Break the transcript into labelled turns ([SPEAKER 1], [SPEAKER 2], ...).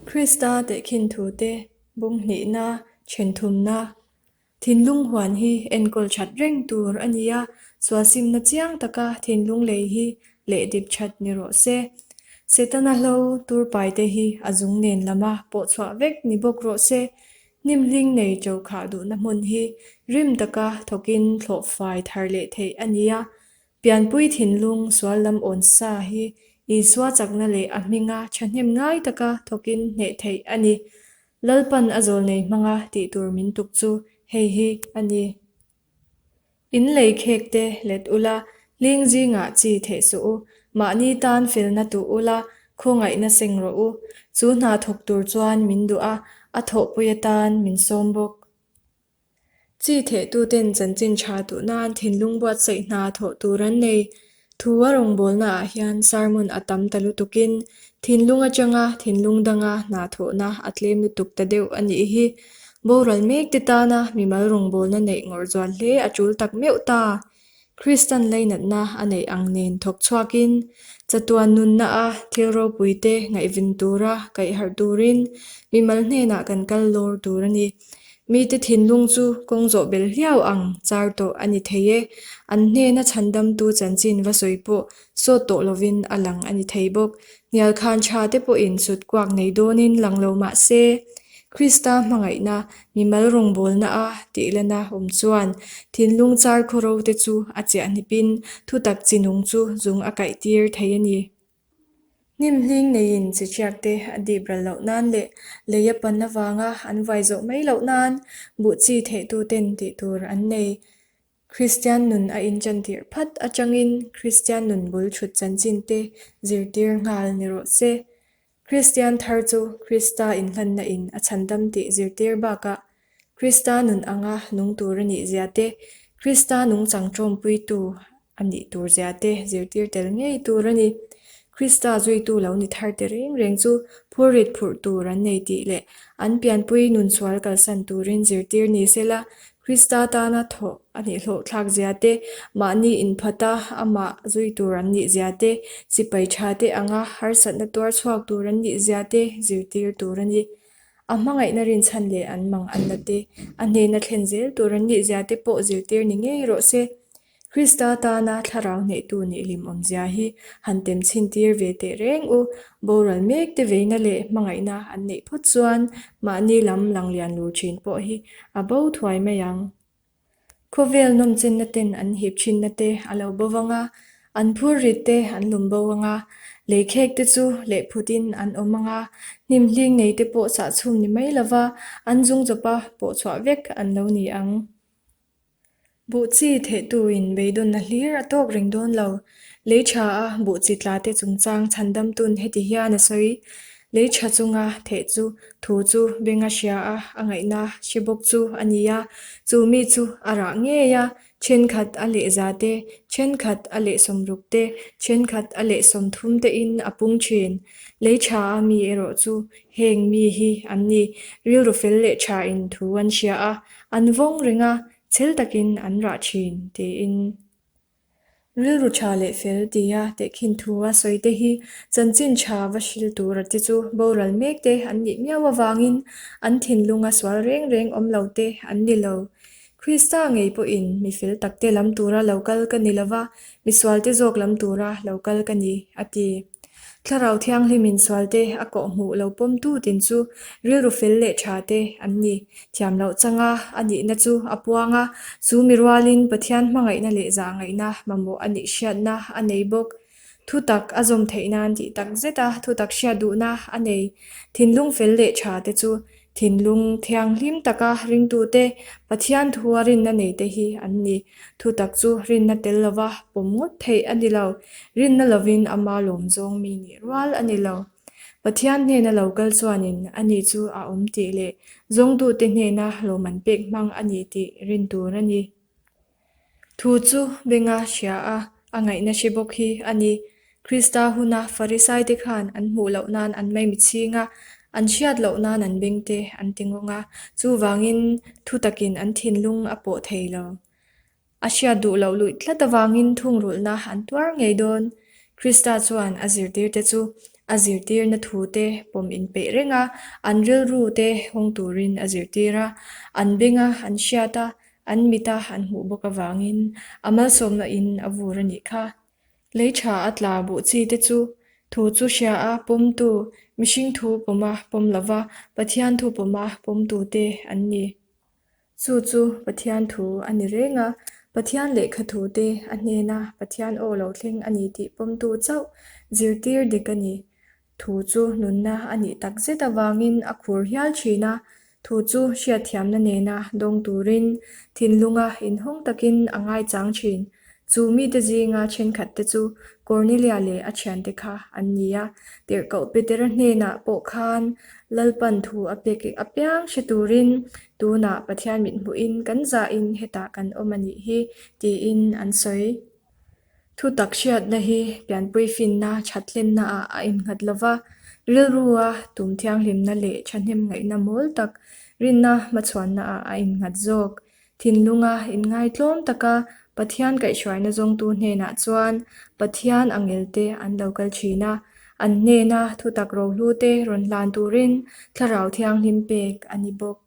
[SPEAKER 1] Krista tehkhin thute bung hnihna, then thumna, thinlung huan hi enkawl that reng tur a ni a, sualsimna chiang taka thinlung lei hi leh dip that ni rawh se. Setana hlo tur paite hi a zung nen lama pawh chhuah vek ni bawk rawh se. Hnim hling nei ṭo khah duhna hmun hi rim taka thawkin thlawh fai thar leh theih a ni a, Pianpui thinlung sual lam awn sa hi Isua chakna leh a hminga thahnem ngai taka thawkin hneh theih a ni. Lalpan a zawlnei hmanga tih tur min tuk chu hei hi a ni. In lei khek te let ula, hling zingah chi theih suh u, mahni tan felna tuh ula, khawngaihna seng rawh u. Chu hna thawk tur chuan min duh a, a thawhpui atan min sawm bawk. Chi thehtuten chanchin tha duh nan thinlung buatsaih hna thawh tur an nei. Thu a rawngbawlna ah hian sermon a tam ta lutukin thinlung atanga thinlung danga hna thawhna a tlem lutuk ta deuh a nih hi. Boral mek te tana mimal rawngbawlna neih ngawrh zual hle a tul tak meuh ta. Kristan leinatna a neih ang nen thawk chhuakin, chatuan nunna a thil ropuite ngaihven tura kaihharh turin mimal hnenah kan kal lawr tur a ni. Mite thinlung chu kawng zawh bel hliau ang char tawh a ni thei e. An hnena chhandamtu chanchin va sawi pawh sawt tawh lovin a lang a ni thei bawk. Hnial khan tha te pawhin sut kuak nei dawnin lang lo mah se, Krista hmangaihna mimal rawngbawlna a tihlana awm chuan thinlung char khawro te chu a chiah hnipin thutak chi nung chu zung a kaih tir thei a ni. Hnim hling neiin chi ṭhiak te a dip ral loh nan leh lei a pan avanga an vai zawh mai loh nan buh chi theihtu ten tih tur an nei. Kristian nun a inchantir phat atangin Kristian nun bul thut chanchin te zirtir nghal ni rawh se. Kristian thar chu Krista inhlanna in a chhandam tih zirtir bakah Krista nun anga nung tur a nih zia te, Krista nungchang tawmpuitu a nih tur zia te zirtir tel ngei tur a ni. Krista zuitu lo ni thar te reng reng chu phurrit phurh tur an nei tih leh an pianpui nun sual kalsan turin zirtir ni sela, Krista tana thawh a nih hlawhthlak zia te, mahni inphata amah zui tur an nih zia te, sipai tha te anga harsatna tuar chhuak tur an nih zia te zirtir tur a ni. A hmangaihna rinchhan leh an mang anna te, a hnena thlen zel tur an nih zia te pawh zirtir ni ngei rawh se. Krista tana thlarau hnehtu nih hlim awmzia hi han tem chhin tir ve teh reng u. Boral mek te veina leh hmangaihna an neih phawt chuan mahni lam lang lian lur thin pawh hi a bo thuai mai ang. Khawvel nawmchenna ten an hip thinna te a lo bo vang a, an phur rit te an lum bo ang a, lei khek te chu leh phut in an awm ang a, hnim hling nei te pawh chahchhum ni mai lova an zung chawpa pawh chhuah vek an lo ni ang. Buh chi thehtuin beidawnna hlir a tawk reng dawn lo. Lei tha a buh chi tla te chungchang chhandamtun heti hian a sawi. Lei tha chunga theh chu thu chu benga hria a, a ngaihna hre bawk chu a ni a. Chu mi chu a rah ngei a, thenkhat a lehza te, thenkhat a leh sawmruk te, thenkhat a leh sawmthum tein a pung thin. Lei tha a mi erawh chu heng mi hi an ni. Rilru fel leh tha in thu an hria a, An vawng reng a, chhel takin an rah thin, tiin. Rilru tha leh fel tia tehkhin thu a sawi te hi chanchin tha va hril tur a te chu boral mek te an nih miau avangin an thinlunga sual reng reng awm lo te an ni lo. Krista ngei pawhin mi fel takte lam tura lo kal ka ni lova, mi sualte zawk lam tura lo kal ka ni, a ti. Thlarau Thianghlimin sualte a kawh hmuh lo pawmtu tin chu rilru fel leh tha te an ni. Thiam loh changa a nihna chu a puang a, chu mi rualin Pathian hmangaihna leh zahngaihna mamawh a nih hriatna a nei bawk. Thutak a zawm theih nan tih tak zeta thutak hriat duhna a nei. Thinlung fel leh tha te chu Thinlung thianghlim taka ringtute, Pathian thua rinna neite hi an ni. Thutak chu rinna tel lova pawm ngawt theih a ni lo. Rinna lovin ama lawmzawng mi nih rual a ni lo. Pathian hnena lo kal chuanin ani chu a awm tih leh zawngtute hnena lawm an pek hmang a ni tih rin tur a ni. Thu chu benga hria a, a ngaihna hre bawk hi a ni. Krista huna Farisaite khan an hmuh loh nan an maimi chhing a, an hriat loh nan an bengte an ti ngawng a, chuvangin thu takin an thinlung a pawh thei lo. A hriat duh loh luih tlat avangin thungrulhna an tuar ngei dawn. Krista chuan a zirtirte chu. A zirtirna thute pawm inpeih reng a, an rilrute hawng turin a zirtir a. An benga an hriat a, an mita an hmuh bawk avangin a malsawmna in a vur a nih kha. Lei tha a tla buh chi te chu thu chu hria a pawmtu, mihring thu pawma pawm lova Pathian thu pawma pawmtute an ni. Chu chu Pathian thu a ni reng a, Pathian lehkha thu te a hnena Pathian aw lo thleng a ni tih pawmtu chauh zirtir dik a ni. Thu chu nunna a nih tak zet avangin a khur hial thin a, thu chu hriatthiamna nena dawng turin thinlunga inhawng takin a ngaichang thin. Chu mite zinga thenkhat te chu Cornelia leh a thiante kha an ni a, tirhkoh Petera hnenah pawh khan Lalpan thu a pek apiang hre turin tunah Pathian mithmuhin kan zahin hetah kan awm a nih hi tiin an sawi. Thutak hriatna hi pianpui finna thathlennaah a innghat lo va, rilrua tum thianghlimna leh thahnem ngaihna mawl tak rinna hmachhuannaah a innghat zawk. Thinlunga inngaitlawm taka Pathian kaihhruaina zawngtu hnenah chuan Pathian angelte an lo kal thin a, an hnena thutak rohlute rawn hlan turin Thlarau Thianghlim pek a ni bawk.